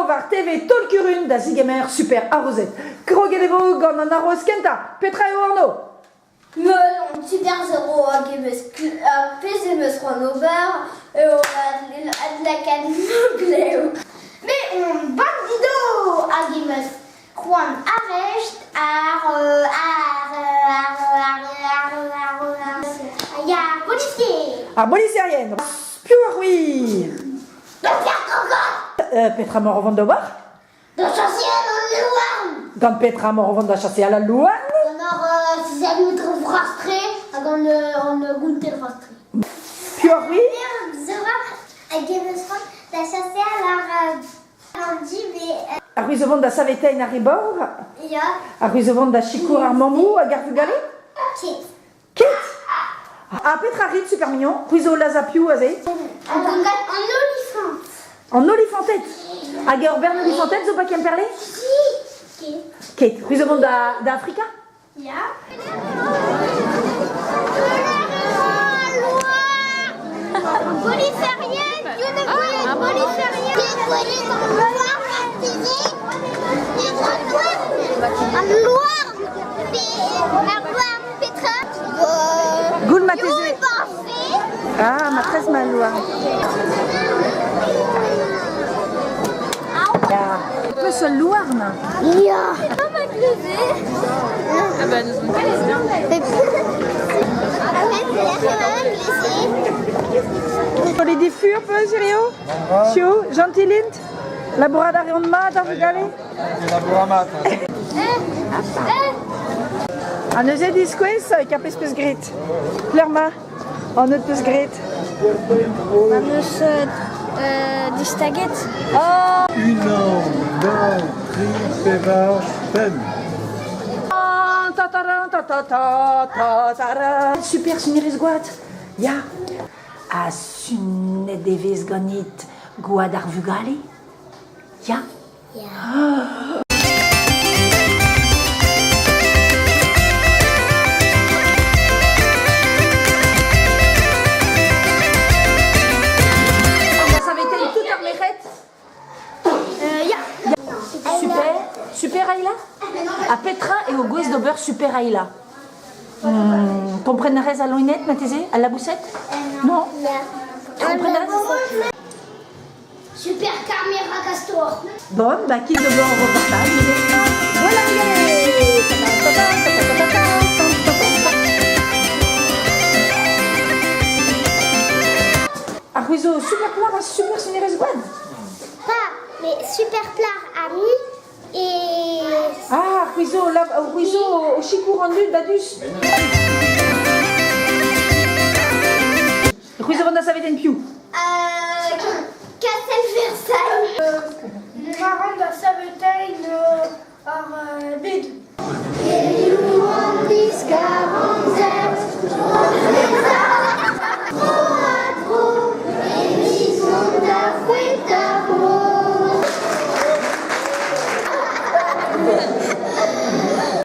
Distro war TV Taol-Kurun da zigemer Super Arrozet. Kroget e vo gant an aroz kentañ. Petra eo anv? Meul an Super Zero hag em eus ar pezh em eus c'hoant ober eo adlakaat muglev. Me on Bandido hag em eus c'hoant arrest ar ar ar ar ar ar ar ya policier. Ar boliserien. Piv ar c'hwi? Petra emaoc'h o vont d'ober? Da chaseal al louarn! Gant petra emaoc'h o vont da chaseal al louarn? Gant ar fizelioù vras-tre ha gant an gontell vras-tre. Piv ar c'hwi? Zora hag em eus c'hoant da chaseal ar an met... Ar c'hwi zo vont da saveteiñ ar re-bor? Ya. Ar c'hwi zo vont da sikour ar mammoù hag ar vugale? Ket. Ket! Ha petra rit, super mignon? C'hwi zo lazhañ piv aze? An olifant. An olifanted? Hag ur bern olifanted zo ba Kemperle? Ket. Ket. C'hwi zo vont da, da Afrika? Ya. Petra Goul marteze. Ah, matresse ma louarn. Ya. Peus ul louarn? Ya. Ma klevet. Ah bah nous on Les difur peus hirio? Tio, gentilint? Labourat a reont mat ar vugale? Labourat mat. Ha neuze diskouez kar pezh peus graet. Pelec'h an neud peus graet? Am eus distaget. Oh Unan, daou, tri, pevar, pemp. Super sonerezh gwad. Ya. Ha sunet e vez ganit gwad ar vugale? Ya. Ya. Saveteiñ tout ar merc'hed? Ya. Super. Super Aïla? Ha petra eo gouest d'ober Super Aïla? Kompren a rez al loened marteze? Al laboused? Non? Kompren a rez? Super caméra castor. Bon, bah quitte de bord au reportage. Voilà, Ar c'hwi zo super plar ha super sonerezh gwad. Pas, mais super plar ami et... Ah, ar c'hwi zo, ar c'hwi zo o sikour an dud badus.